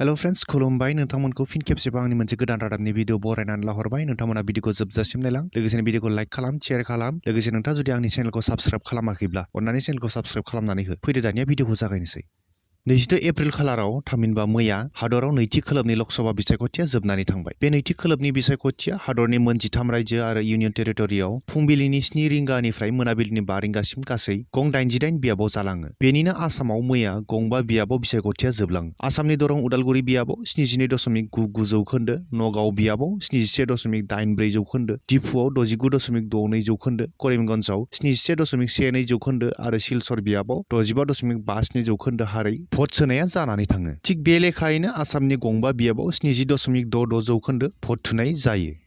Hello friends खुलुमबाय नोंथांमोनखौ फिन खेबसेबाव आंनि मोनसे गोदान रादाबनि भिडिअ बरायनानै लाहरबाय नोंथांमोना भिडिअखौ जोबजासिम नायलां लोगोसेनो भिडिअखौ लाइक खालाम शेयार खालाम लोगोसे नोंथाङा जुदि आंनि चेनेलखौ साबस्क्राइब खालामाखैब्ला अन्नानै चेनेलखौ साबस्क्राइब खालामनानै हो फैदो दानिया भिडिअखौ जागायनोसै 22 एप्रिल खालाराव थामहिनबा मैया हादराव नैथि खोलोबनि लकसभा बिसायख'थिया जोबनानै थांबाय बे नैथि खोलोबनि बिसायख'थिया हादरनि मोन 13 रायजो आरो इउनियन टेरिटरियाव फुंबिलिनि 7 रिंगानिफ्राय मोनाबिलिनि 5 रिंगासिम गासै गं 88 बियाबाव जालाङो बेनिनो आसामाव मैया गं 5 बियाबाव बिसायख'थिया जोबलाङो आसामनि दरं उदालगुरि बियाबाव 72.99 जौखोन्दो नगाव बियाबाव 71.84 जौखोन्दो दिफुआव 69.62 जौखोन्दो करिमगन्जआव 71.12 जौखोन्दो आरो सिलचर बियाबाव 65.57 जौखोन्दो हारै भट सोनाया जानानै थाङो थिग बे लेखायैनो आसामनि गं 5 बियाबाव 70.66 जौखोन्दो भट थुनाय जायो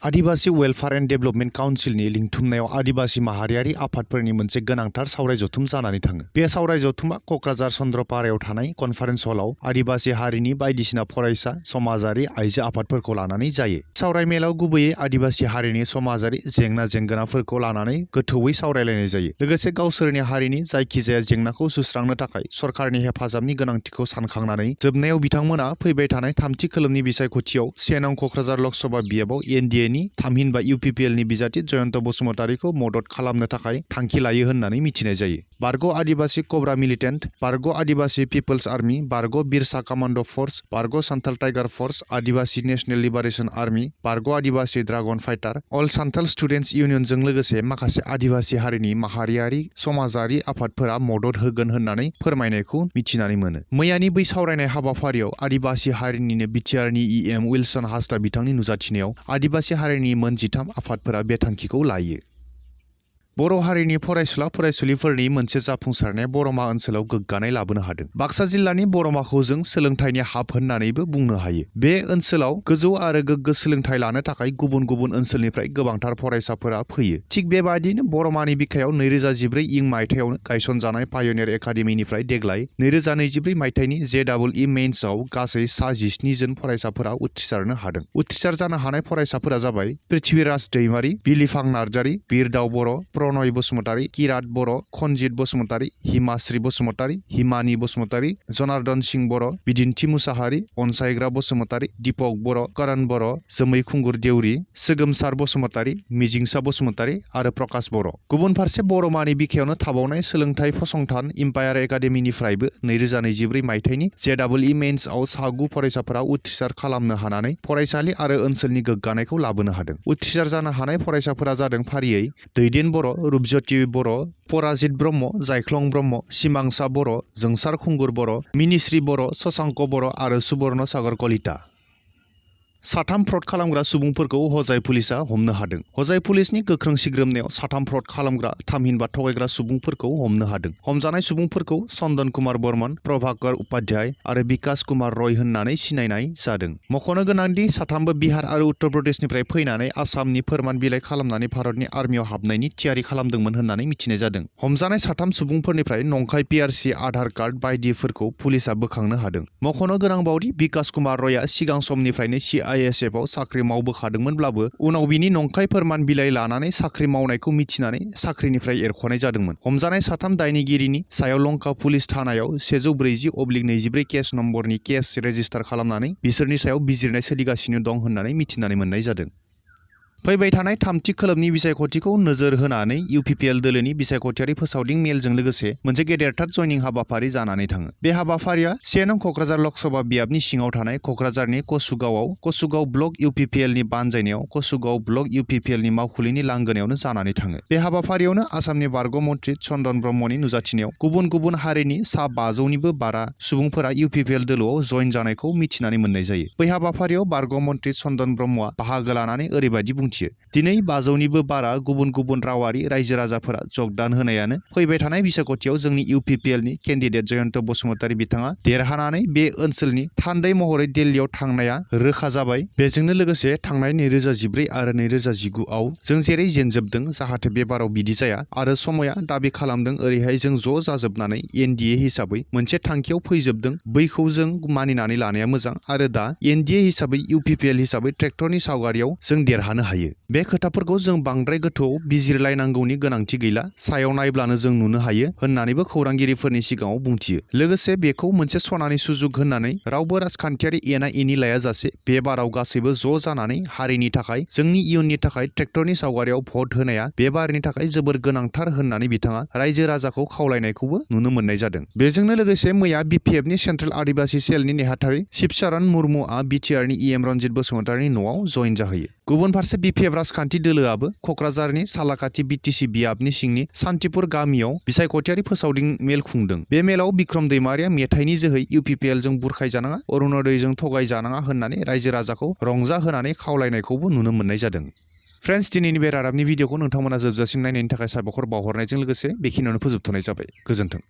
आदिबासी वेलफेयार एन्ड डेभेलपमेन्ट काउन्सिलनि लिंथुमनायाव आदिबासी माहारियारि आफादफोरनि मोनसे गोनांथार सावराय जथुम जानानै थाङो बे सावराय जथुमा क'क्राझार चन्द्रपारायाव थानाय कनफारेन्स हलाव आदिबासी हारिनि बायदिसिना फरायसा समाजारि आइजो आफादफोरखौ लानानै जायो सावराय मेलाव गुबैयै आदिबासी हारिनि समाजारि जेंना जेंगोनाफोरखौ लानानै गोथौवै सावरायलायनाय जायो लोगोसे गावसोरनि हारिनि जायखिजाया जेंनाखौ सुस्रांनो थाखाय सरकारनि हेफाजाबनि गोनांथिखौ सानखांनानै जोबनायाव बिथांमोना फैबाय थानाय थामथि खोलोबनि बिसायख'थियाव 1 नं क'क्राझार लकसभा बियाबाव एनडिए थामहिनबा इउपिपिएलनि बिजाथि जयन्त बसुमतारीखौ मदद खालामनो थाखाय थांखि लायो होननानै मिथिनाय जायो बारग' आदिबासी कब्रा मिलिटेन्ट बारग' आदिबासी पिपल्स आर्मी बारग' बिरसा कमान्ड' फर्स बारग' सान्थाल टाइगार फर्स आदिबासी नेशनेल लिबारेशन आर्मी बारग' आदिबासी ड्रागन फाइटार अल सान्थाल स्टुडेन्टस इउनियनजों लोगोसे माखासे आदिबासी हारिनि माहारियारि समाजारि आफादफोरा मदद होगोन होननानै फोरमायनायखौ मिथिनानै मोनो मैयानि बै सावरायनाय हाबाफारियाव आदिबासी हारिनिनो बिटिआरनि इएम उइलसन हासदा बिथांनि नुजाथिनायाव आदिबासी हारिनि मोन 13 आफादफोरा बे थांखिखौ लायो बर' हारिनि फरायसुला फरायसुलिफोरनि मोनसे जाफुंसारनाया बर'मा ओनसोलाव गोग्गानाय लाबोनो हादों बाक्सा जिल्लानि बर'माखौ जों सोलोंथाइनि हाब होननानैबो बुंनो हायो बे ओनसोलाव गोजौ आरो गोग्गो सोलोंथाइ लानो थाखाय गुबुन गुबुन ओनसोलनिफ्राय गोबांथार फरायसाफोरा फैयो थिग बेबायदिनो बर'मानि बिखायाव 2014 इं मायथाइयावनो गायसनजानाय पायनियार एकाडेमिनिफ्राय देग्लाय 2024 मायथाइनि जेइइ मेइन्सआव गासै सा 17 जन फरायसाफोरा उथ्रिसारनो हादों उथ्रिसार जानो हानाय फरायसाफोरा जाबाय पृथ्वीराज दैमारि बिलिफां नार्जारि बिरदाव बर' प्रणय बसुमतारी किरात बर' खनजित बसुमतारी हिमाश्री बसुमतारी हिमानी बसुमतारी जनार्दन सिंह बर' बिदिन्थि मुसाहारि अनसायग्रा बसुमतारी दीपक बर' करण बर' जोमै खुंगुर देउरि सोगोमसार बसुमतारी मिजिंसा बसुमतारी आरो प्रकाश बर' गुबुन फारसे बर'मानि बिखायावनो थाबावनाय सोलोंथाइ फसंथान इम्पायार एकाडेमिनिफ्रायबो 2024 मायथाइनि जेइइ मेइन्सआव सा 9 फरायसाफोरा उथ्रिसार खालामनो हानानै फरायसालि आरो ओनसोलनि गोग्गानायखौ लाबोनो हादों उथ्रिसार जानो हानाय फरायसाफोरा जादों फारियै दैदेन बर' रुपज्योति बर' पराजित ब्रह्म जायख्लं ब्रह्म सिमांसा बर' जोंसार खुंगुर बर' मिनिश्री बर' शशांक बर' आरो सुबर्ण सागर कलिता साथाम फ्रड खालामग्रा सुबुंफोरखौ हजाय पुलिसआ हमनो हादों हजाय पुलिसनि गोख्रों सिग्रोमनायाव साथाम फ्रड खालामग्रा थामहिनबा थगायग्रा सुबुंफोरखौ हमनो हादों हमजानाय सुबुंफोरखौ चन्दन कुमार बर्मन प्रभाकर उपाध्याय आरो बिकास कुमार रय होननानै सिनायनाय जादों मख'नो गोनांदि साथामबो बिहार आरो उत्तर प्रदेशनिफ्राय फैनानै आसामनि फोरमान बिलाइ खालामनानै भारतनि आर्मियाव हाबनायनि थियारि खालामदोंमोन होननानै मिथिनाय जादों हमजानाय साथाम सुबुंफोरनिफ्राय नंखाय पिआरसि आधार कार्ड बायदिफोरखौ पुलिसआ बोखांनो हादों मख'नो गोनांबावदि बिकास कुमार रयआ सिगां समनिफ्रायनो आइएसएफआव साख्रि मावबोखादोंमोनब्लाबो उनाव बिनि नंखाय फोरमान बिलाइ लानानै साख्रि मावनायखौ मिथिनानै साख्रिनिफ्राय एरख'नाय जादोंमोन हमजानाय साथाम दायनिगिरिनि सायाव लंका पुलिस थानायाव 140/24 केस नम्बरनि केस रेजिस्टार खालामनानै बिसोरनि सायाव बिजिरनाय सोलिगासिनो दं होननानै मिथिनानै मोननाय जादों फैबाय थानाय थामथि खोलोबनि बिसायख'थिखौ नोजोर होनानै इउपिपिएल दोलोनि बिसायख'थियारि फोसावदिं मेलजों लोगोसे मोनसे गेदेरथार जयनिं हाबाफारि जानानै थाङो बे हाबाफारिया 1 नं क'क्राझार लकसभा बियाबनि सिङाव थानाय क'क्राझारनि कसुगाव ब्लक इउपिपिएलनि बानजायनायाव कसुगाव ब्लक इउपिपिएलनि मावखुलिनि लांगोनायावनो जानानै थाङो बे हाबाफारियावनो आसामनि बारग' मन्थ्रि चन्दन ब्रह्मनि नुजाथिनायाव गुबुन गुबुन हारिनि सा 500निबो बारा सुबुंफोरा इउपिपिएल दोलोआव जइन जानायखौ मिथिनानै मोननाय जायो बै हाबाफारियाव बारग' मन्थ्रि चन्दन ब्रह्मआ बाहागो लानानै ओरैबायदि दिनै 500निबो बारा गुबुन गुबुन रावारि रायजो राजाफोरा जगदान होनायानो फैबाय थानाय बिसायख'थियाव जोंनि इउपिपिएलनि केन्डिडेट जयन्त बसुमतारी बिथाङा देरहानानै बे ओनसोलनि थान्दै महरै दिल्लीयाव थांनाया रोखा जाबाय बेजोंनो लोगोसे थांनाय 2014 आरो 2019आव जों जेरै जेनजोबदों जाहाथे बे बाराव बिदि जाया आरो समया दाबि खालामदों ओरैहाय जों ज' जाजोबनानै एनडिए हिसाबै मोनसे थांखियाव फैजोबदों बैखौ जों मानिनानै लानाया मोजां आरो दा एनडिए हिसाबै इउपिपिएल हिसाबै ट्रेक्टरनि सावगारियाव जों देरहानो हायो हायो। बे खोथाफोरखौ जों बांद्राय गोथौआव बिजिरलायनांगौनि गोनांथि गैला, सायाव नायब्लानो जों नुनो हायो होननानैबो खौरांगिरिफोरनि सिगाङाव बुंथियो। लोगोसे बेखौ मोनसे सनानि सुजुग होननानै रावबो राजखान्थियारि एना एनि लायाजासे बे बाराव गासैबो ज' जानानै हारिनि थाखाय, जोंनि इयुननि थाखाय ट्रेक्टरनि सावगारियाव भट होनाया बे बारनि थाखाय जोबोर गोनांथार होननानै बिथाङा रायजो राजाखौ खावलायनायखौबो नुनो मोननाय जादों। बेजोंनो लोगोसे मैया बिपिएफनि सेन्ट्रेल आदिबासि सेलनि नेहाथारि शिबचरण मुर्मुआ बिटिआरनि इएम रनजित बसुमतारिनि न'आव जइन जाहैयो। गुबुन फारसे बिपिएफ राजखान्थि दोलोआबो क'क्राझारनि सालाकाथि बिटिसि बियाबनि सिंनि सान्तिपुर गामियाव बिसायख'थियारि फोसावदिं मेल खुंदों। बे मेलाव बिक्रम दैमारिया मेथाइनि जोहै इउपिपिएलजों बुरखायजानाङा, अरुण'दयजों थगायजानाङा होननानै रायजो राजाखौ रंजाहोनानै खावलायनायखौबो नुनो मोननाय जादों। फ्रेन्ड्स, दिनैनि बे रादाबनि भिडिअखौ नोंथांमोना जोबजासिम नायनायनि थाखाय साबायखर बावहरनायजों लोगोसे बेखिनियावनो फोजोबथ'नाय जाबाय। गोजोन्थों।